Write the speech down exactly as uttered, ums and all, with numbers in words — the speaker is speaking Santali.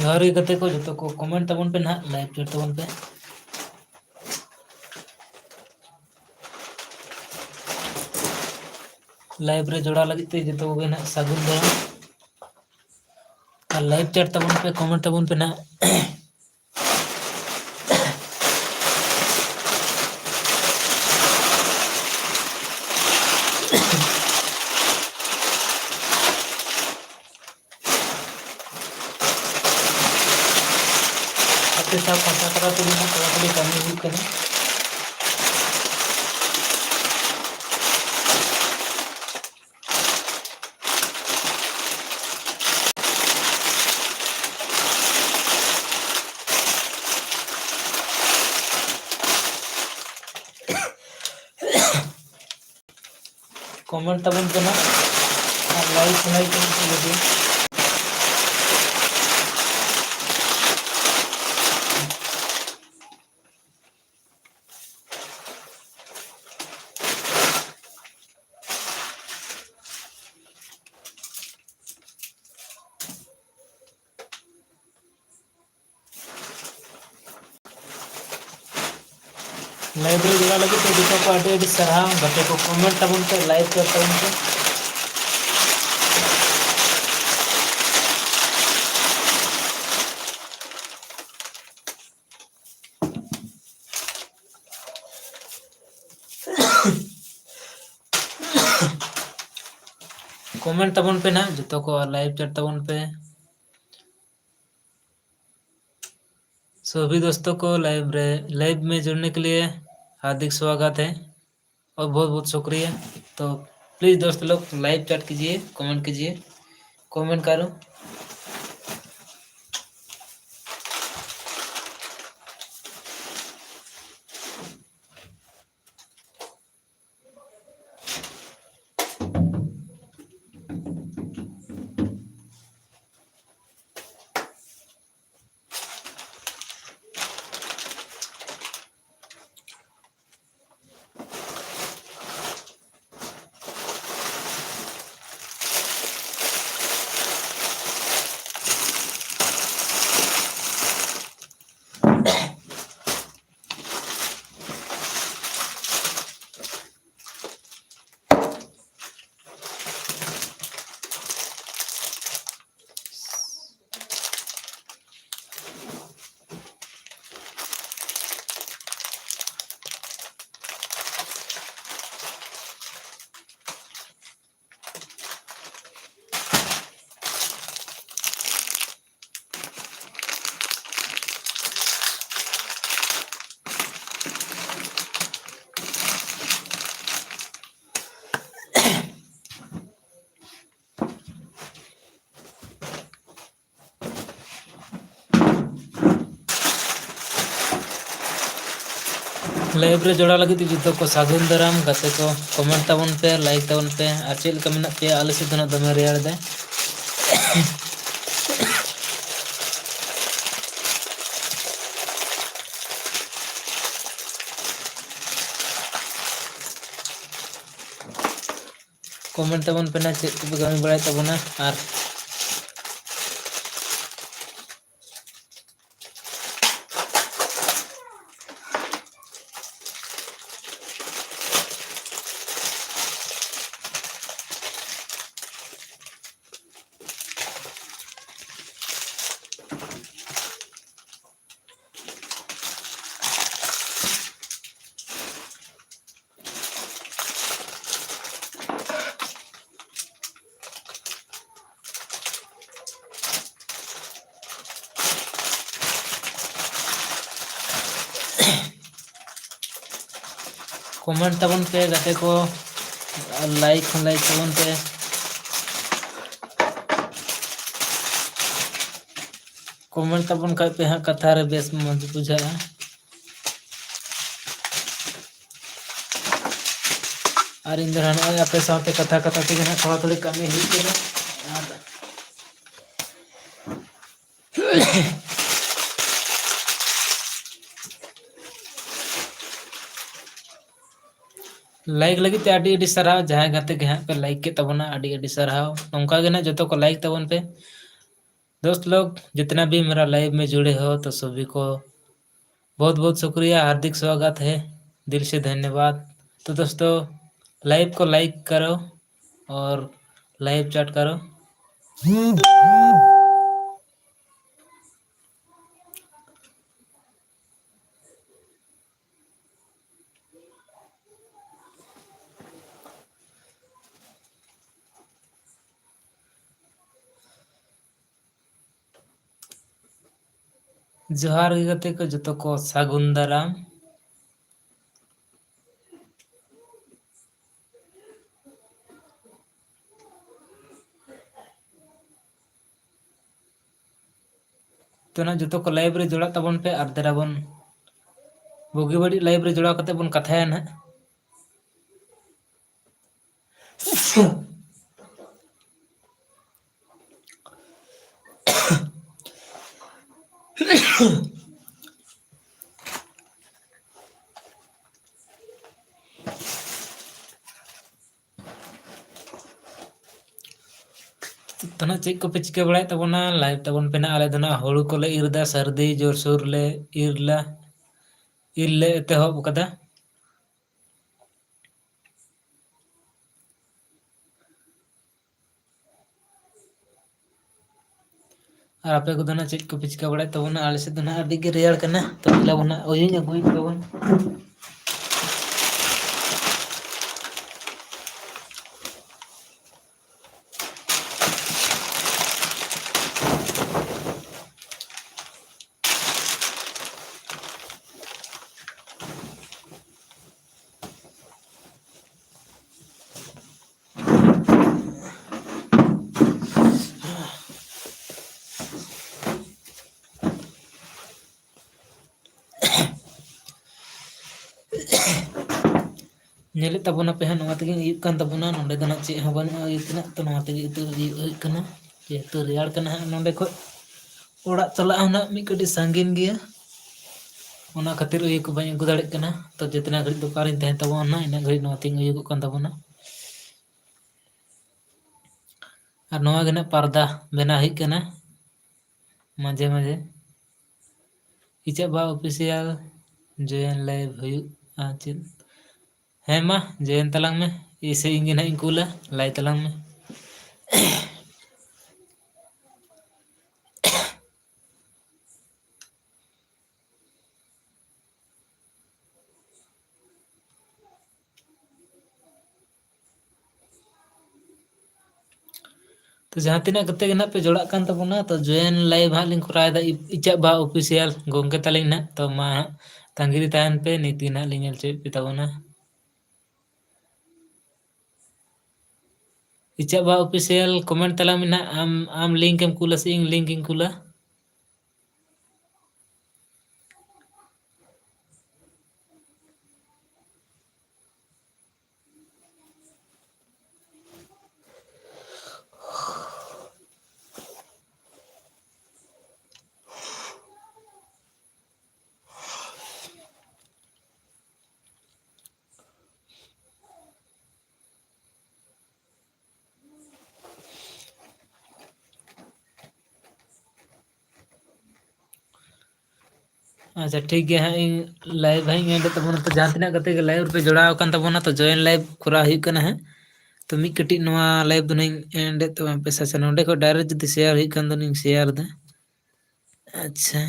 ᱡᱚᱦᱟᱨ ᱜᱮ ᱜᱟᱛᱮ ᱠᱚ, ᱡᱚᱛᱚ ᱠᱚ comment ᱛᱟᱵᱚᱱ ᱯᱮ ᱱᱟᱦᱟᱜ, like share ᱛᱟᱵᱚᱱ ᱯᱮ᱾ Live ᱨᱮ ᱡᱚᱲᱟᱣ ᱞᱟᱹᱜᱤᱫ ᱛᱮ ᱡᱚᱛᱚ ᱠᱚᱜᱮ ᱱᱟᱦᱟᱜ ᱥᱟᱹᱜᱩᱱ ᱫᱟᱨᱟᱢ᱾ ᱟᱨ like share ᱛᱟᱵᱚᱱ ᱯᱮ, comment ᱛᱟᱵᱚᱱ ᱯᱮ ᱱᱟᱦᱟᱜ᱾ ᱟᱯᱮ ᱥᱟᱶ ᱠᱟᱛᱷᱟ ᱠᱟᱛᱷᱟ ᱛᱮᱜᱮ ᱱᱟᱦᱟᱜ ᱛᱷᱚᱲᱟ ᱛᱷᱚᱲᱤ ᱠᱟᱹᱢᱤ ᱦᱩᱭᱩᱜ ᱠᱟᱱᱟ᱾ ᱠᱚᱢᱮᱱᱴ ᱛᱟᱵᱚᱱ ᱯᱮ ᱱᱟᱜ ᱟᱨ ᱞᱟᱭᱤᱠ ᱞᱟᱭᱤᱠ ᱞᱟᱹᱜᱤᱫ᱾ ᱞᱟᱭᱤᱵᱷ ᱨᱮ ᱡᱚᱲᱟᱣ ᱞᱟᱹᱜᱤᱫ ᱛᱮ ᱡᱚᱛᱚ ᱠᱚ ᱟᱹᱰᱤ ᱟᱹᱰᱤ ᱥᱟᱨᱦᱟᱣ᱾ ᱜᱟᱛᱮ ᱠᱚ ᱠᱚᱢᱮᱱᱴ ᱛᱟᱵᱚᱱ ᱯᱮ, ᱞᱟᱭᱤᱠ ᱠᱚ ᱛᱟᱵᱚᱱ ᱯᱮ᱾ ᱠᱚᱢᱮᱱᱴ ᱛᱟᱵᱚᱱ ᱯᱮ ᱱᱟᱦᱟᱜ ᱡᱚᱛᱚ ᱠᱚ, ᱞᱟᱭᱤᱵᱷ ᱪᱮᱴ ᱛᱟᱵᱚᱱ ᱯᱮ᱾ सभी दोस्तों को लाइव रे, लाइव में जुड़ने के लिए हार्दिक स्वागत है और बहुत बहुत शुक्रिया। तो प्लीज दोस्त लोग लाइव चैट कीजिए, कमेंट कीजिए, कमेंट करो। Live ᱨᱮ ᱡᱚᱲᱟᱣ ᱞᱟᱹᱜᱤᱫ ᱛᱮ ᱡᱚᱛᱚ ᱠᱚ ᱥᱟᱹᱜᱩᱱ ᱫᱟᱨᱟᱢ᱾ ᱜᱟᱛᱮ ᱠᱚ, comment ᱛᱟᱵᱚᱱ ᱯᱮ, like ᱛᱟᱵᱚᱱ ᱯᱮ᱾ ᱟᱨ ᱪᱮᱫ ᱞᱮᱠᱟ ᱢᱮᱱᱟᱜ ᱯᱮᱭᱟ? ᱟᱞᱮ ᱥᱮᱫ ᱫᱚ ᱱᱟᱜ ᱫᱚᱢᱮ ᱨᱮᱭᱟᱲ ᱮᱫᱟᱭ᱾ Comment ᱛᱟᱵᱚᱱ ᱯᱮ ᱱᱟᱜ ᱪᱮᱫ ᱠᱚᱯᱮ ᱠᱟᱹᱢᱤ ᱵᱟᱲᱟᱭᱮᱫ ᱛᱟᱵᱚᱱᱟ᱾ ᱟᱨ Comment ᱛᱟᱵᱚᱱ ᱯᱮ ᱜᱟᱛᱮ ᱠᱚ, ᱟᱨ like ᱦᱚᱸ like ᱛᱟᱵᱚᱱ ᱯᱮ᱾ Comment ᱛᱟᱵᱚᱱ ᱠᱷᱟᱡ ᱯᱮ ᱦᱟᱸᱜ, ᱠᱟᱛᱷᱟ ᱨᱮ ᱵᱮᱥ ᱢᱚᱡᱽ ᱵᱩᱡᱷᱟᱹᱜᱼᱟ᱾ ᱟᱨ ᱤᱧ ᱫᱚ ᱱᱚᱜᱼᱚᱭ ᱟᱯᱮ ᱥᱟᱶᱛᱮ ᱠᱟᱛᱷᱟ ᱠᱟᱛᱷᱟ ᱛᱮᱜᱮ ᱱᱟᱜ ᱛᱷᱚᱲᱟ ᱛᱷᱚᱲᱤ ᱠᱟᱹᱢᱤ ᱦᱩᱭᱩᱜ ᱠᱟᱱᱟ᱾ ᱟᱨ like ᱞᱟᱹᱜᱤᱫ ᱛᱮ ᱟᱹᱰᱤ ᱟᱹᱰᱤ ᱥᱟᱨᱦᱟᱣ᱾ ᱡᱟᱦᱟᱸᱭ ᱜᱟᱛᱮ ᱜᱮ ᱦᱟᱸᱜ ᱯᱮ like ᱠᱮᱫ ᱛᱟᱵᱚᱱᱟ, ᱟᱹᱰᱤ ᱟᱹᱰᱤ ᱥᱟᱨᱦᱟᱣ᱾ ᱱᱚᱝᱠᱟ ᱜᱮ ᱱᱟᱜ ᱡᱚᱛᱚ ᱠᱚ like ᱛᱟᱵᱚᱱ ᱯᱮ᱾ दोस्त लोग, जितना भी मेरा लाइव में जुड़े हो, तो सभी को बहुत बहुत शुक्रिया, हार्दिक स्वागत है, दिल से धन्यवाद। तो दोस्तों, लाइव को लाइक करो और लाइव चैट करो। ᱡᱚᱦᱟᱨ ᱜᱮ ᱜᱟᱛᱮ ᱠᱚ, ᱡᱚᱛᱚ ᱠᱚ ᱥᱟᱹᱜᱩᱱ ᱫᱟᱨᱟᱢ᱾ ᱛᱚ ᱱᱟᱜ ᱡᱚᱛᱚ ᱠᱚ ᱞᱟᱭᱤᱵᱷ ᱨᱮ ᱡᱚᱲᱟᱜ ᱛᱟᱵᱚᱱ ᱯᱮ ᱟᱨ ᱫᱮᱞᱟ ᱵᱚᱱ ᱵᱩᱜᱤ ᱵᱟᱹᱲᱤᱡ live ᱨᱮ ᱡᱚᱲᱟᱣ ᱠᱟᱛᱮ ᱵᱚᱱ ᱠᱟᱛᱷᱟᱭᱟ ᱱᱟᱦᱟᱜ᱾ ᱛᱚ ᱱᱟᱜ ᱪᱮᱫ ᱠᱚᱯᱮ ᱪᱤᱠᱟᱹ ᱵᱟᱲᱟᱭᱮᱫ ᱛᱟᱵᱚᱱᱟ? Live ᱛᱟᱵᱚᱱ ᱯᱮ ᱱᱟᱜ᱾ ᱟᱞᱮ ᱫᱚ ᱱᱟᱜ ᱦᱩᱲᱩ ᱠᱚᱞᱮ ᱤᱨ ᱮᱫᱟ, ᱥᱟᱹᱨᱫᱤ ᱡᱳᱨᱥᱳᱨ ᱞᱮ ᱤᱨ ᱞᱟ-, ᱤᱨ ᱞᱮ ᱮᱛᱚᱦᱚᱵ ᱟᱠᱟᱫᱟ᱾ ᱟᱨ ᱟᱯᱮ ᱠᱚᱫᱚ ᱱᱟᱜ ᱪᱮᱫ ᱠᱚᱯᱮ ᱪᱤᱠᱟᱹ ᱵᱟᱲᱟᱭᱮᱫ ᱛᱟᱵᱚᱱᱟ? ᱟᱞᱮ ᱥᱮᱫ ᱫᱚ ᱱᱟᱜ ᱟᱹᱰᱤ ᱜᱮ ᱨᱮᱭᱟᱲ ᱠᱟᱱᱟ᱾ ᱛᱚ ᱫᱮᱞᱟ ᱵᱚᱱ ᱱᱟᱜ ᱩᱭᱩᱧ ᱟᱹᱜᱩᱭᱮᱫ ᱛᱟᱵᱚᱱ᱾ ᱧᱮᱞᱮᱫ ᱛᱟᱵᱚᱱᱟᱯᱮ ᱦᱟᱸᱜ, ᱱᱚᱣᱟ ᱛᱮᱜᱮ ᱤᱭᱟᱹᱜ ᱠᱟᱱ ᱛᱟᱵᱚᱱᱟ᱾ ᱱᱚᱸᱰᱮ ᱫᱚ ᱱᱟᱜ ᱪᱮᱫ ᱦᱚᱸ ᱵᱟᱹᱱᱩᱜᱼᱟ ᱤᱭᱟᱹ ᱛᱮᱱᱟᱜ, ᱛᱚ ᱱᱚᱣᱟ ᱛᱮᱜᱮ ᱩᱛᱩ ᱤᱭᱟᱹ ᱦᱩᱭᱩᱜ ᱠᱟᱱᱟ᱾ ᱡᱮᱦᱮᱛᱩ ᱨᱮᱭᱟᱲ ᱠᱟᱱᱟ ᱦᱟᱸᱜ, ᱱᱚᱸᱰᱮ ᱠᱷᱚᱡ ᱚᱲᱟᱜ ᱪᱟᱞᱟᱜ ᱦᱚᱸ ᱱᱟᱜ ᱢᱤᱫ ᱠᱟᱹᱴᱤᱡ ᱥᱟᱺᱜᱤᱧ ᱜᱮᱭᱟ, ᱚᱱᱟ ᱠᱷᱟᱹᱛᱤᱨ ᱩᱭᱩ ᱠᱚ ᱵᱟᱹᱧ ᱟᱹᱜᱩ ᱫᱟᱲᱮᱭᱟᱜ ᱠᱟᱱᱟ᱾ ᱛᱚ ᱡᱮᱛᱱᱟ ᱜᱷᱟᱹᱲᱤᱡ ᱫᱚᱠᱟᱱ ᱨᱤᱧ ᱛᱟᱦᱮᱱ ᱛᱟᱵᱚᱱᱟ ᱱᱟᱜ, ᱤᱱᱟᱹᱜ ᱜᱷᱟᱹᱲᱤᱡ ᱱᱚᱣᱟ ᱛᱮᱜᱮ ᱩᱭᱩᱜᱚᱜ ᱠᱟᱱ ᱛᱟᱵᱚᱱᱟ᱾ ᱟᱨ ᱱᱚᱣᱟ ᱜᱮ ᱱᱟᱜ ᱯᱟᱨᱫᱟ ᱵᱮᱱᱟᱣ ᱦᱩᱭᱩᱜ ᱠᱟᱱᱟ ᱢᱟᱡᱷᱮ ᱢᱟᱡᱷᱮ᱾ ᱤᱪᱟᱹᱜ ᱵᱟ Official join live ᱦᱩᱭᱩᱜᱼᱟ ᱪᱮᱫ? ᱦᱮᱸ ᱢᱟ, join ᱛᱟᱞᱟᱝ ᱢᱮ᱾ ᱤᱥᱮ ᱤᱧ ᱜᱮ ᱱᱟᱜ ᱤᱧ ᱠᱩᱞᱟ, ᱞᱟᱹᱭ ᱛᱟᱞᱟᱝ ᱢᱮ᱾ ᱛᱚ ᱡᱟᱦᱟᱸ ᱛᱤᱱᱟᱹᱜ ᱠᱟᱛᱮ ᱜᱮ ᱱᱟᱜ ᱯᱮ ᱡᱚᱲᱟᱜ ᱠᱟᱱ ᱛᱟᱵᱚᱱᱟ, ᱛᱚ join live ᱦᱟᱸᱜ ᱞᱤᱧ ᱠᱚᱨᱟᱣ ᱮᱫᱟ ᱤᱪᱟᱹᱜ ᱵᱟ Official ᱜᱚᱢᱠᱮ ᱛᱟᱹᱞᱤᱧ ᱱᱟᱜ᱾ ᱛᱚ ᱢᱟ ᱦᱟᱸᱜ ᱛᱟᱺᱜᱤ ᱨᱮ ᱛᱟᱦᱮᱱ ᱯᱮ, ᱱᱤᱛ ᱜᱮ ᱱᱟᱜ ᱞᱤᱧ ᱧᱮᱞ ᱦᱚᱪᱚᱭᱮᱫ ᱯᱮ ᱛᱟᱵᱚᱱᱟ᱾ ᱤᱪᱟᱹᱜ ᱵᱟ Official comment ᱛᱟᱞᱟᱝ ᱢᱮ ᱱᱟᱜ, ᱟᱢ, ᱟᱢ link ᱮᱢ ᱠᱩᱞᱟ ᱥᱮ ᱤᱧ link ᱤᱧ ᱠᱩᱞᱟ? ᱟᱪᱪᱷᱟ, ᱴᱷᱤᱠ ᱜᱮᱭᱟ ᱦᱟᱸᱜ, ᱤᱧ live ᱦᱟᱸᱜ ᱤᱧ end ᱮᱫ ᱛᱟᱵᱚᱱᱟ᱾ ᱛᱚ, ᱡᱟᱦᱟᱸ ᱛᱤᱱᱟᱹᱜ ᱜᱟᱛᱮ ᱜᱮ live ᱨᱮᱯᱮ ᱡᱚᱲᱟᱣ ᱟᱠᱟᱱ ᱛᱟᱵᱚᱱᱟ, ᱛᱚ, join live ᱠᱚᱨᱟᱣ ᱦᱩᱭᱩᱜ ᱠᱟᱱᱟ ᱦᱟᱸᱜ᱾ ᱛᱚ, ᱢᱤᱫ ᱠᱟᱹᱴᱤᱡ ᱱᱚᱣᱟ live ᱫᱚ ᱱᱟᱦᱟᱜ end ᱮᱫ ᱛᱟᱵᱚᱱᱟ᱾ ᱯᱮ ᱥᱟᱥᱟ ᱱᱚᱸᱰᱮ ᱠᱷᱚᱱ direct ᱡᱩᱫᱤ share ᱦᱩᱭᱩᱜ ᱠᱷᱟᱱ ᱫᱚ ᱱᱟᱦᱟᱜ share ᱮᱫᱟ᱾ ᱟᱪᱪᱷᱟ᱾